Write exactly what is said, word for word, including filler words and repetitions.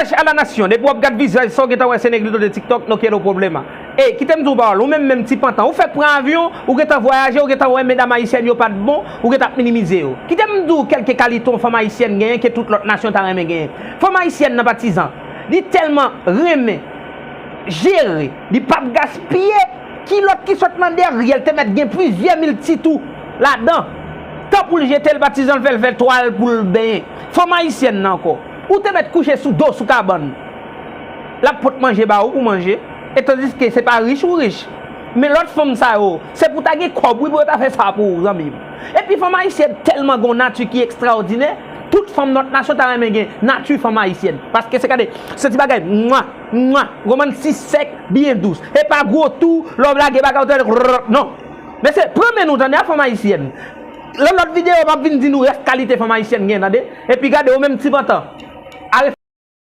Chèch a la nasyon, depi w ap gad vizaj sa w gentan wè se nèg li tande TikTok, no quiero problema. Ey, kite m di w pawòl, ou menm menm ti pantan, ou fèk pran avyon, ou gentan vwayaje, ou gentan wè medam ayisyèn yo pa t bon, ou gentan ap minimize yo. Kite m di w kèlke kalite yon fanm ayisyèn genyen ke tout lòt nasyon ta renmen genyen. Fanm ayisyèn nan patizan, li tèlman renmen jere, li p ap gaspiye, kilòt ki sot nan dèyè l te mèt gen plizyè mil ti tou ladan. Tan pou l jete l patizan l fè l fè twal pou l benyen. Fanm ayisyèn nan ankò, ou te mèt kouche sou do sou kabann. L ap pot manje ba ou pou manje. E tandiske se pa rich ou rich. Men lòt fanm sa yo, se pou ta gen kòb wi pou yo ta fè sa pou ou, zanmi m. Epi fanm ayisyèn tèlman gen yon nati ki ekstraòdinè, tout fanm lòt nasyon ta renmen gen nati fanm ayisyèn. Paske se gade, se ti bagay, mwa, mwa, goman si sèk, byen dous. E pa gwo tou, lè w ap lage bagay ou tande, rrrr, non. Mesye, pran men nou tande a fanm ayisyèn. Nan lòt videyo, m ap vin di nou rès kalite fanm ayisyèn gen, tande. Epi gade, ou menm ti pantan.